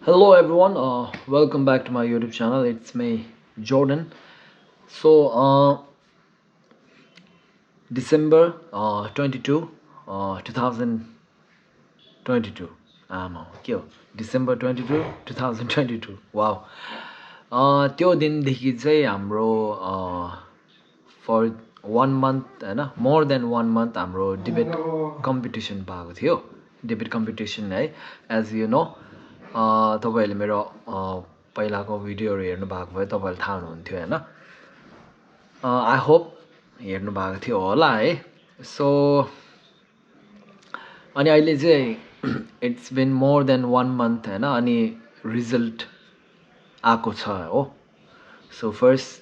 Hello everyone, welcome back to my YouTube channel. It's me, Jordan. So, December 22, 2022. के हो December 22, 2022. Wow. त्यो दिनदेखि चाहिँ हाम्रो for 1 month होइन more than 1 month हाम्रो डिबेट कम्पिटिसन भएको थियो डिबेट कम्पिटिसन है एज यु नो तपाईँहरूले मेरो पहिलाको भिडियोहरू हेर्नु भएको भए तपाईँहरूले थाहा हुनुहुन्थ्यो होइन आई होप हेर्नु भएको थियो होला है सो अनि अहिले चाहिँ it's been more than 1 month होइन अनि रिजल्ट आएको छ हो so first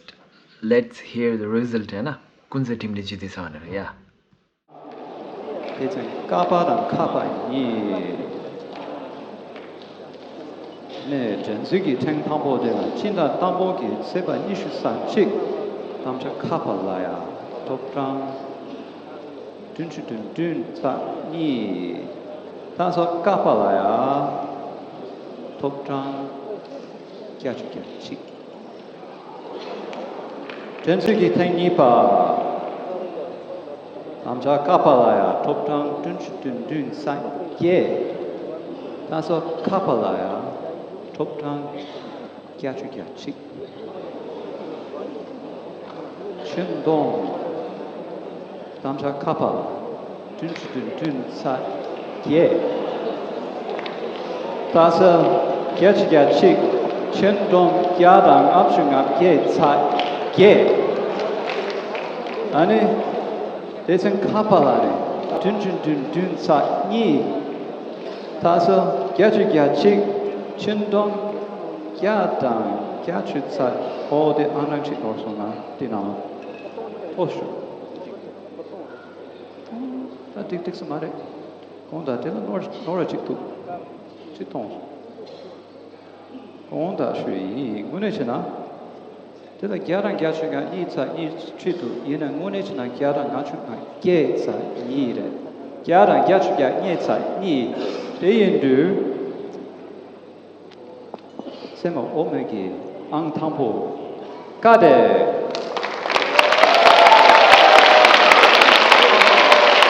let's hear the result होइन कुन चाहिँ टिमले जितेछ भनेर या 까바랑 카바이 네 전수기 탱탐보제가 진다 담보기 세바 23칙 담차 카발라야 독장 둔추둔둔 자니 다서 까발라야 독장 갸주갸칙 전수기 탱니바 남자 카팔라야 톱탕 둔둔둔 사예 다서 카팔라야 톱탕 갸주갸치 춘동 남자 카팔 둔둔둔 사예 다서 갸주갸치 춘동 갸당 앞중앞 예 사예 아니 대선 카팔라네 둔둔둔둔 사니 다서 갸주갸치 춘동 갸당 갸추사 어디 안랑치 도서나 디나 오슈 다 틱틱스 마레 온다 데는 노르직도 치통 온다 슈이 군에시나 तेरा 11 ग्याचुगा ई चा ई छिटु येन ngone china 11 gachuga ge चा ई रे 11 ग्याचुगा ई चा ई देयनदु सेमो ओमे기 앙탕포 가데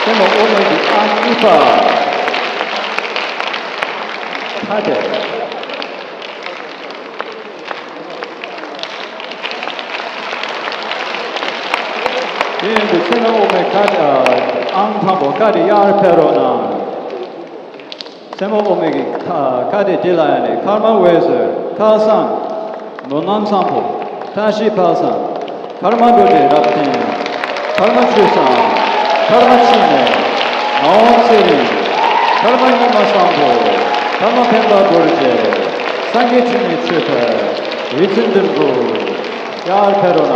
세모 오메기 앙이파 가데 그 세모오메 카다 앙타보 카디 야르페로나 세모오메기 카디 딜라야네 카르마 웨서 카산 노남산포 다시 파산 카르마도데 라틴 카르마추산 카르마치네 나온세리 카르마니마산포 카르마펜바 도르제 상게치니 츠페 리튼든부 야르페로나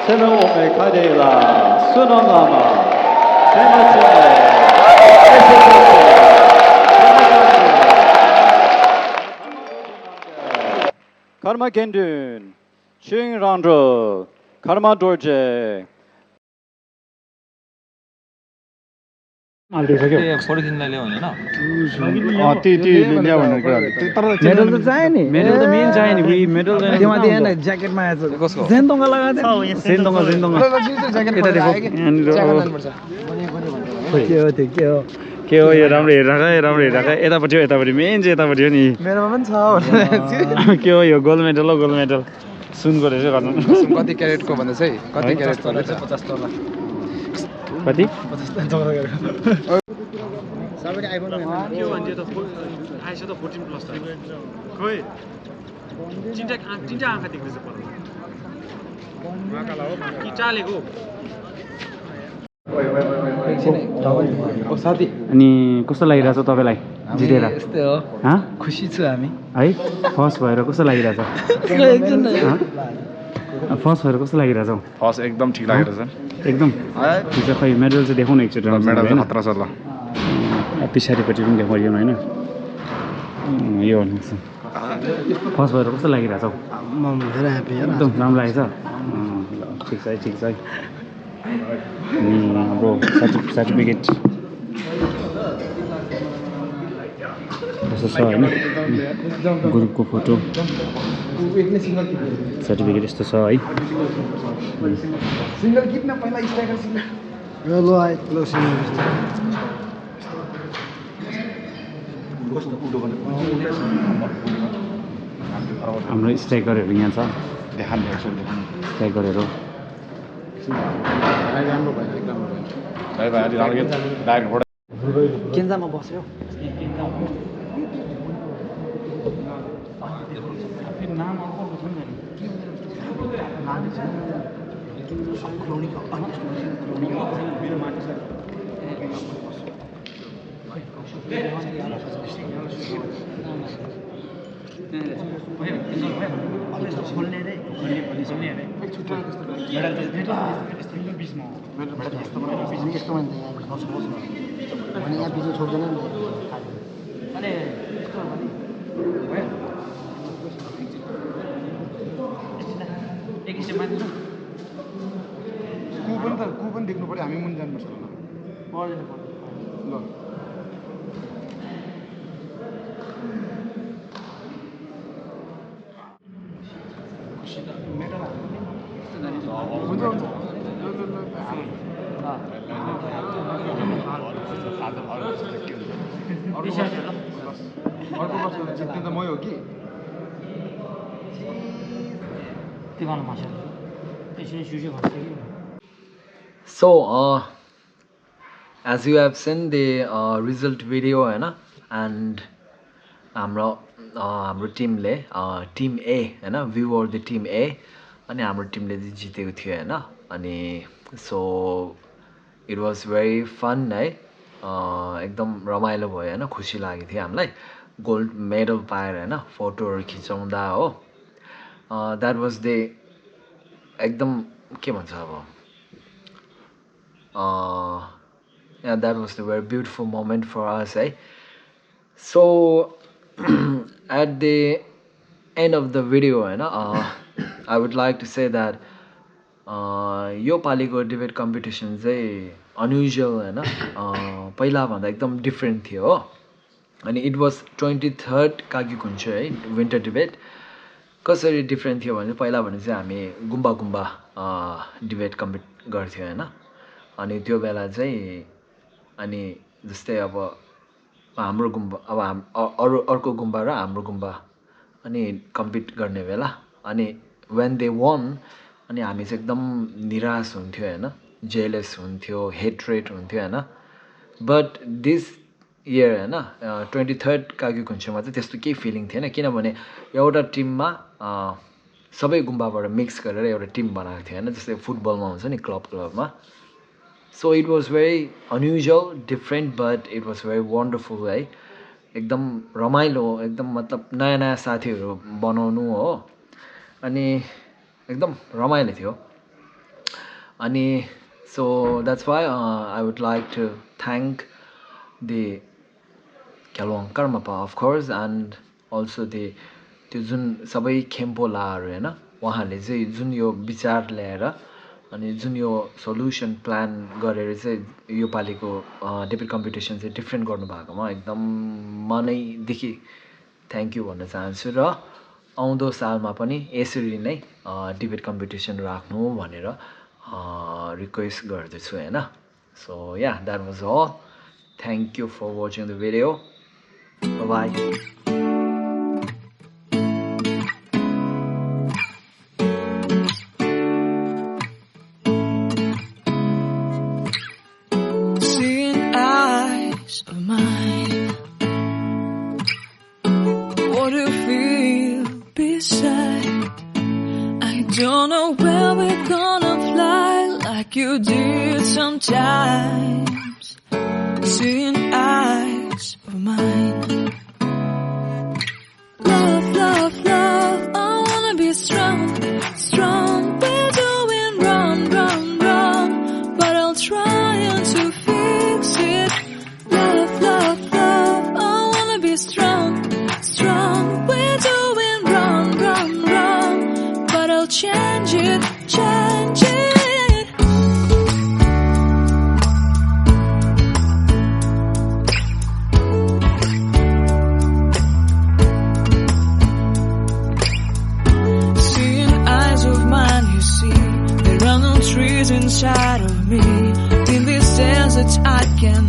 세명오메 카데라 수노나마 세마치네 Karma Gendun, Ching Randro, Karma Dorje. Photo खिच्न ल्यायो भने मेडल त चाहियो नि मेडल त मेन चाहियो नि मेडल चाहियो त्यहाँ माथि यहाँ ज्याकेटमा आएछ सेन्तोङा लगाएको के हो यो राम्रो हेरिरहेको यतापट्टि मेन चाहिँ यतापट्टि हो नि मेरोमा पनि छ के हो यो गोल्ड मेडल सुनको रहेछ गर्नु कति क्यारेटको भन्दा चाहिँ कति क्यारेटको 50 तोला कति 50 तोला सबैले आइफोन के भन्छ त आइस त 14 प्लस त खोइ तीनटा आँखा देख्दैछ पर माकाला हो कि चालेको साथी अनि कस्तो लागिरहेछ तपाईलाई जितेर यस्तै हो खुसी छु हामी है फर्स्ट भएर कस्तो लागिरहेछ फर्स्ट भएर कस्तो लागिरहेछ फर्स्ट एकदम ठिक लागिरहेछ एकदम ठिक छ खै मेडल चाहिँ देखाउनु एकचोटि मेडल त खतरा छ ल पछाडिपट्टि पनि देखाइयो होइन यो फर्स्ट भएर कस्तो लागिरहेछ एकदम राम्रो लागेछ ठिक छ है अनि हाम्रो सर्टिफिकेट यस्तो छ होइन ग्रुपको फोटो सर्टिफिकेट यस्तो छ है सिंगल कितना पहिला स्ट्राइकर सिंगल लो सिंगल हाम्रो स्ट्राइकरहरू यहाँ छ स्ट्राइकरहरू केन्जामा बस्यो नाम अर्को छ नि कुपन देख्नु पर्यो हामी मुनि जानुपर्छ ल अर्को वर्ष जित्ने त मै हो कि So, as you have seen the result video होइन and हाम्रो टिमले टिम ए होइन we were the team A अनि हाम्रो टिमले चाहिँ जितेको थियो होइन अनि so it was very fun है एकदम रमाइलो भयो होइन खुसी लागेको थियो हामीलाई गोल्ड मेडल पाएर होइन फोटोहरू खिचाउँदा हो द्याट वाज द एकदम के भन्छ अब yeah, that was a very beautiful moment for us, eh? So, at the end of the video, I would like to say that यो पालिको डिबेट कम्पिटिसन चाहिँ अनयुजुअल होइन पहिलाभन्दा एकदम डिफ्रेन्ट थियो हो अनि इट वाज 23rd कागीकुन्चो है विन्टर डिबेट कसरी डिफ्रेन्ट थियो भने पहिला भने चाहिँ हामी गुम्बा डिबेट कम्पिट गर्थ्यौँ होइन अनि त्यो बेला चाहिँ अनि जस्तै अब हाम्रो गुम्बा अब अर्को गुम्बा र हाम्रो गुम्बा अनि कम्पिट गर्ने बेला अनि वेन दे वन अनि हामी चाहिँ एकदम निराश हुन्थ्यो होइन जेलस हुन्थ्यो हेट्रेट हुन्थ्यो होइन बट दिस इयर होइन 23rd कागीकुन्चोमा चाहिँ त्यस्तो केही फिलिङ थिएन किनभने एउटा टिममा सबै गुम्बाबाट मिक्स गरेर एउटा टिम बनाएको थियो होइन जस्तै फुटबलमा हुन्छ नि क्लबमा so it was very unusual different but it was very wonderful है एकदम रमाइलो एकदम मतलब नयाँ साथीहरू बनाउनु हो अनि एकदम रमाइलो थियो अनि so that's why I would like to thank the Kelwang Karmapa, of course, and also the त्यो जुन सबै खेम्पोलाहरू हैन उहाँहरूले चाहिँ जुन यो विचार ल्याएर अनि जुन यो सोलुसन प्लान गरेर चाहिँ यो पालिको डिबेट कम्पिटिसन चाहिँ डिफ्रेन्ट गर्नु भएकोमा एकदम मनैदेखि थ्याङ्क यू भन्न चाहन्छु र आउँदो सालमा पनि यसरी नै डिबेट कम्पिटिसन राख्नु भनेर रिक्वेस्ट गर्दछु हैन so yeah that was all thank you for watching the video bye Don't know where we're gonna fly like you did sometimes. Seeing eyes of mine. Love, love, love. I wanna be strong, strong. We're doing wrong, wrong, wrong. But I'll try to fix it. Love, love, love. I wanna be strong, strong. We're doing wrong, wrong, wrong. But I'll change it, change it. Seeing eyes of mine, you see, there are no trees inside of me. In this desert I can